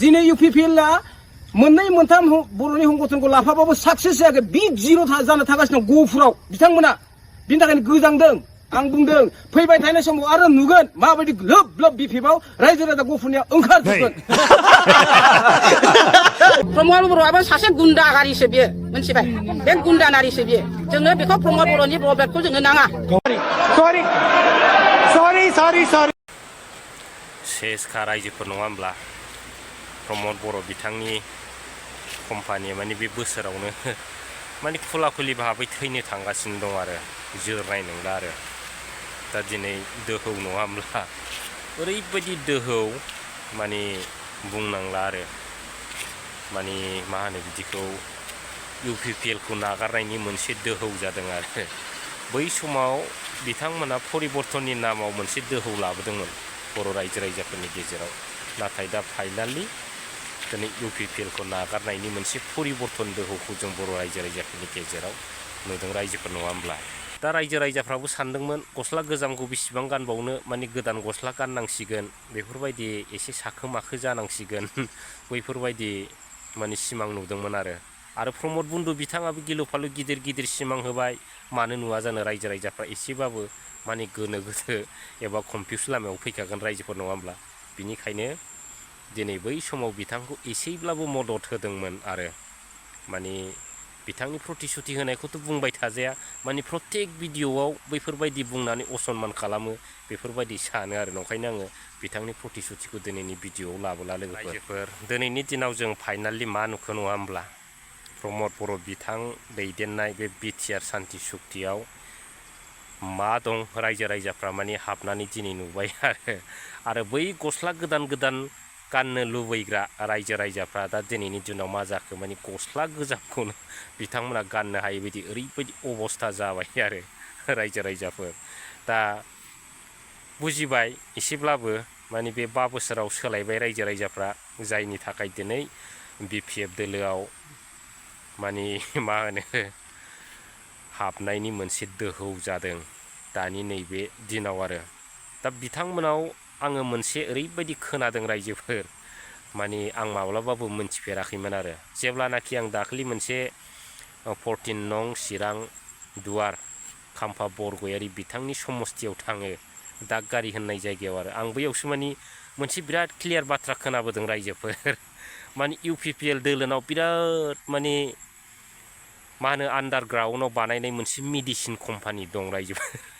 दिनै इउपिपिएलआ मोननै मोनथाम बर'नि संगठनखौ लाफाबाबो साक्सेस जायाखै बिग जिर' जानो थागासिनो दं गहपुराव बिथांमोना बिनि थाखायनो गोजांदों आं बुंदों फैबाय थानाय समाव आरो नुगोन माबायदि लोब लोब बिपिएफआव रायजो राजा गहपुरनिया ओंखारजोबगोन प्रमद बर'आबो सासे गुन्दा गारिसो बियो मोनथिबाय बे गुन्दा नारिसो बियो जोंनो बेखौ प्रमद बर'नि प्रब्लेमखौ जोंनो नाङा सरि सेसखा रायजोफोर नङा होमब्ला प्रमद बर' बिथांनि कम्पानिया माने बे बोसोरावनो माने खुला खुलि भाबै थैनो थांगासिनो दं आरो जोरनाय नंला आरो दा दिनै दोहौ नङा होमब्ला ओरैबायदि दोहौ माने बुंनांला आरो माने मा होनो बिदिखौ इउपिपिएलखौ नागारनायनि मोनसे दोहौ जादों आरो बै समाव बिथांमोना परिबर्तननि नामाव मोनसे दोहौ लाबोदोंमोन बर' रायजो राजाफोरनि गेजेराव नाथाय दा फाइनालि दिनै इउपिपिएलखौ नागारनायनि मोनसे परिबर्तन दोहौखौ जों बर' रायजो राजाफोरनि गेजेराव नुदों रायजोफोर नङा होमब्ला दा रायजो राजाफ्राबो सानदोंमोन गस्ला गोजामखौ बेसेबां गानबावनो माने गोदान गस्ला गाननांसिगोन बेफोरबायदि एसे साखो माखो जानांसिगोन बैफोरबायदि माने सिमां नुदोंमोन आरो प्रमद बन्धु बिथाङाबो गिलु फालु गिदिर गिदिर सिमां होबाय मानो नुवा जानो रायजो राजाफ्रा एसेबाबो माने गोनो गोथो एबा कनफिउस लामायाव फैखागोन रायजोफोर नङा होमब्ला बिनिखायनो दिनै बै समाव बिथांखौ एसेब्लाबो मदद होदोंमोन आरो माने बिथांनि प्रतिश्रुति होनायखौथ' बुंबाय थाजाया माने प्रत्येक भिडिअ'आव बैफोरबायदि बुंनानै असनमान खालामो बेफोरबायदि सानो आरो नंखायनो आङो बिथांनि प्रतिश्रुतिखौ दिनैनि भिडिअ'आव लाबोला लोगोफोर दिनैनि दिनाव जों फाइनालि मा नुखो नङा होमब्ला प्रमद बर' बिथां दैदेननाय बे बिटिआर सान्ति सुक्तियाव मा दं रायजो राजाफ्रा माने हाबनानै दिनै नुबाय आरो बै गस्ला गोदान गोदान गाननो लुबैग्रा रायजो राजाफ्रा दा दिनैनि दिनाव मा जाखो माने गस्ला गोजामखौनो बिथांमोना गाननो हायै बायदि ओरैबायदि अबस्था जाबाय आरो रायजो राजाफोर दा बुजिबाय एसेब्लाबो माने बे 5 बोसोराव सोलायबाय रायजो राजाफ्रा जायनि थाखाय दिनै बिपिएफ दोलोआव माने मा होनो हाबनायनि मोनसे दोहौ जादों दानि नैबे दिनाव आरो दा बिथांमोनाव आङो मोनसे ओरैबायदि खोनादों रायजोफोर माने आं माब्लाबाबो मोनथिफेराखैमोन आरो जेब्लानाखि आं दाखालि मोनसे 14 नं चिरां दुवार खाम्फा बरगयारि बिथांनि समस्थियाव थाङो दागगारि होननाय जायगायाव आरो आं बैयावसो माने मोनसे बिराद क्लियार बाथ्रा खोनाबोदों रायजोफोर माने इउपिपिएल दोलोनाव बिराद माने मा होनो आन्डारग्राउन्डआव बानायनाय मोनसे मेडिसिन कम्पानि दं रायजोफोर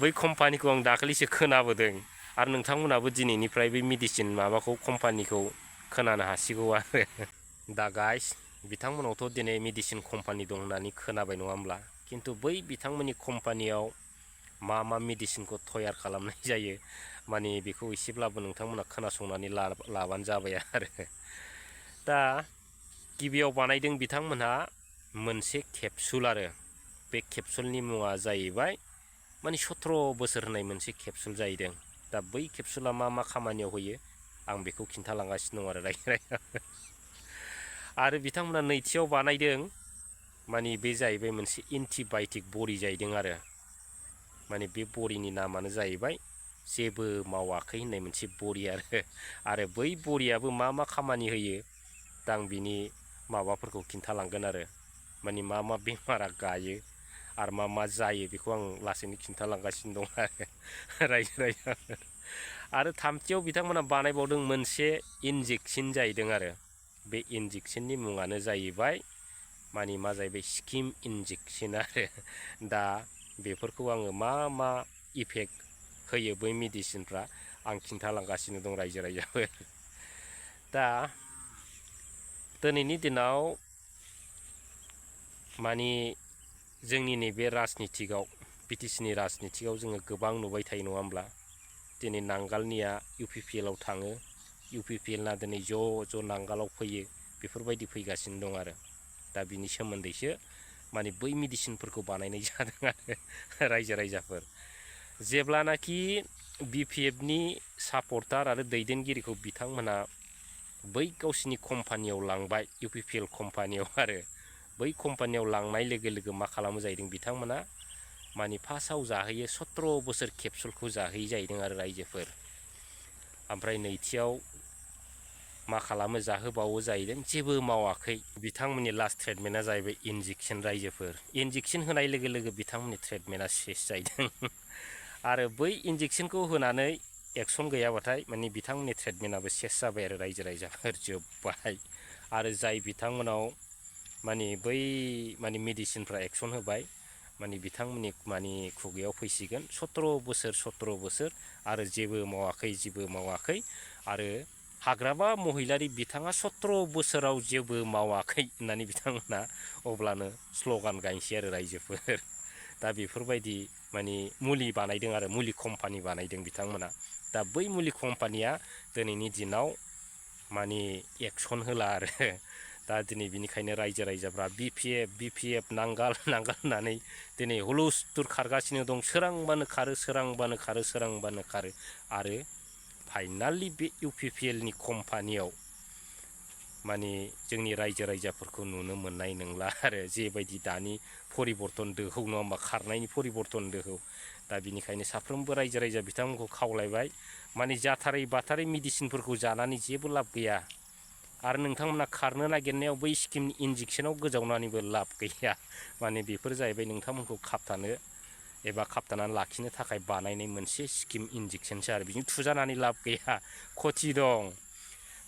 बै कम्पानिखौ आं दाखालिसो खोनाबोदों आरो नोंथांमोनाबो दिनैनिफ्राय बै मेडिसिन माबाखौ कम्पानिखौ खोनानो हासिगौ आरो दा गाइस बिथांमोनावथ' दिनै मेडिसिन कम्पानि दं होननानै खोनाबाय नङा होमब्ला खिन्थु बै बिथांमोननि कम्पानियाव मा मेडिसिनखौ तयार खालामनाय जायो माने बेखौ एसेब्लाबो नोंथांमोना खोनासंनानै लाबानो जाबाय आरो दा गिबियाव बानायदों बिथांमोनहा मोनसे केपसुल आरो बे केपसुलनि मुङा जाहैबाय माने 17 बोसोर होनाय मोनसे केपसुल जाहैदों दा बै केपसुला मा खामानियाव होयो आं बेखौ खिन्थालांगासिनो दं आरो रायजो आरो बिथांमोना नैथियाव बानायदों माने बे जाहैबाय मोनसे एन्टिबाय'टिक बरि जाहैदों आरो माने बे बरिनि नामानो जाहैबाय जेबो मावाखै होननाय मोनसे बरि आरो बै बरियाबो मा खामानि होयो दा आं बिनि माबाफोरखौ खिन्थालांगोन आरो माने मा बेमारा गायो आरो मा जायो बेखौ आं लासैनो खिन्थालांगासिनो दं आरो रायजो आरो थामथियाव बिथांमोना बानायबावदों मोनसे इन्जेक्सन जाहैदों आरो बे इन्जेक्सननि मुङानो जाहैबाय माने मा जाहैबाय स्किम इन्जेक्सन आरो दा बेफोरखौ आङो मा इफेक्ट होयो बै मेडिसिनफ्रा आं खिन्थालांगासिनो दं रायजो राजाफोर दा दिनैनि दिनाव माने जोंनि नैबे राजनितिकआव बिटिसिनि राजनितिकआव जोङो गोबां नुबाय थायो नङा होमब्ला दिनै नांगालनिया इउपिपिएलआव थाङो इउपिपिएलना दिनै ज' नांगालाव फैयो बेफोरबायदि फैगासिनो दं आरो दा बिनि सोमोन्दैसो माने बै मेडिसिनफोरखौ बानायनाय जादों आरो रायजो राजाफोर जेब्लानाखि बिपिएफनि सापर्टार आरो दैदेनगिरिखौ बिथांमोना बै गावसिनि कम्पानियाव लांबाय इउपिपिएल कम्पानियाव आरो बै कम्पानियाव लांनाय लोगो लोगो मा खालामो जाहैदों बिथांमोना माने फार्स्टआव जाहोयो 17 बोसोर केपसुलखौ जाहोयो जाहैदों आरो रायजोफोर ओमफ्राय नैथियाव मा खालामो जाहोबावो जाहैदों जेबो मावाखै बिथांमोननि लास्ट ट्रिटमेन्टआ जाहैबाय इन्जेक्सन रायजोफोर इन्जेक्सन होनाय लोगो लोगो बिथांमोननि ट्रिटमेन्टआ सेस जाहैदों आरो बै इन्जेक्सनखौ होनानै एक्सन गैयाबाथाय माने बिथांमोननि ट्रिटमेन्टआबो सेस जाबाय आरो रायजो राजाफोर जोब्बाय आरो जाय बिथांमोनाव माने बै माने मेडिसिनफ्रा एक्सन होबाय माने बिथांमोननि माने खुगायाव फैसिगोन 17 बोसोर आरो जेबो मावाखै आरो हाग्रामा महिलारि बिथाङा 17 बोसोराव जेबो मावाखै होननानै बिथांमोना अब्लानो स्ल'गान गायनोसै आरो रायजोफोर दा बेफोरबायदि माने मुलि बानायदों आरो मुलि कम्पानि बानायदों बिथांमोना दा बै मुलि कम्पानिया दिनैनि दिनाव माने एक्सन होला आरो दा दिनै बिनिखायनो रायजो राजाफ्रा BPF नांगाल होननानै दिनै हुलुस्थुर खारगासिनो दं सोरांबानो खारो आरो फाइनालि बे UPPLनि कम्पानियाव माने जोंनि रायजो राजाफोरखौ नुनो मोननाय नंला आरो जेबायदि दानि परिबर्तन दोहौ नङा होमबा खारनायनि परिबर्तन दोहौ दा बिनिखायनो साफ्रोमबो रायजो राजा बिथांमोनखौ खावलायबाय माने जाथारै बाथारै मेडिसिनफोरखौ जानानै जेबो लाब गैया आरो नोंथांमोना खारनो नागिरनायाव बै स्किमनि इन्जेक्सनाव गोजावनानैबो लाब गैया माने बेफोर जाहैबाय नोंथांमोनखौ खाबथानो एबा खाबथानानै लाखिनो थाखाय बानायनाय मोनसे स्किम इन्जेक्सनसो आरो बिजों थुजानानै लाब गैया खथि दं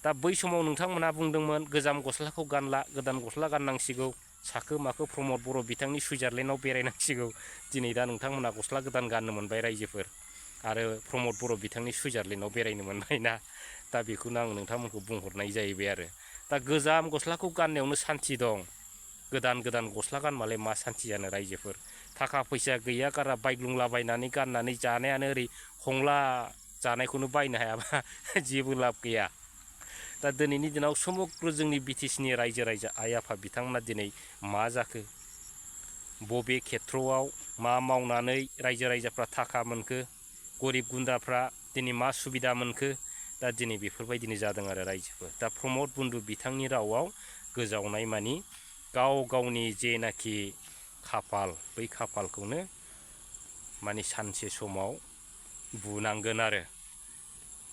दा बै समाव नोंथांमोना बुंदोंमोन गोजाम गस्लाखौ गानला गोदान गस्ला गाननांसिगौ साखो माखो प्रमद बर' बिथांनि सुइजारलेण्डआव बेरायनांसिगौ दिनै दा नोंथांमोना गस्ला गोदान गाननो मोनबाय रायजोफोर आरो प्रमद बर' बिथांनि सुइजारलेण्डआव बेरायनो मोनबायना दा बेखौनो आं नोंथांमोनखौ बुंहरनाय जाहैबाय आरो दा गोजाम गस्लाखौ गाननायावनो सान्थि दं गोदान गस्ला गानबालाय मा सान्थि जानो रायजोफोर थाखा फैसा गैया गारा बायग्लुंलाबायनानै गाननानै जानायानो ओरै हंला जानायखौनो बायनो हायाबा जेबो लाब गैया दा दिनैनि दिनाव समग्र जोंनि BTCनि रायजो राजा आइ आफा बिथांमोना दिनै मा जाखो बबे खेथ्रआव मा मावनानै रायजो राजाफ्रा थाखा मोनखो गरिब गुन्द्राफ्रा दिनै मा सुबिदा मोनखो दा दिनै बेफोरबायदिनो जादों आरो रायजोफोर दा प्रमद बन्धु बिथांनि रावाव गोजावनाय मानि गाव गावनि जेनाखि खाफाल बै खाफालखौनो माने सानसे समाव बुनांगोन आरो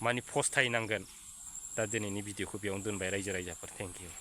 माने फस्थायनांगोन दा दिनैनि भिडिअखौ बेयावनो दोनबाय रायजो राजाफोर थेंक इउ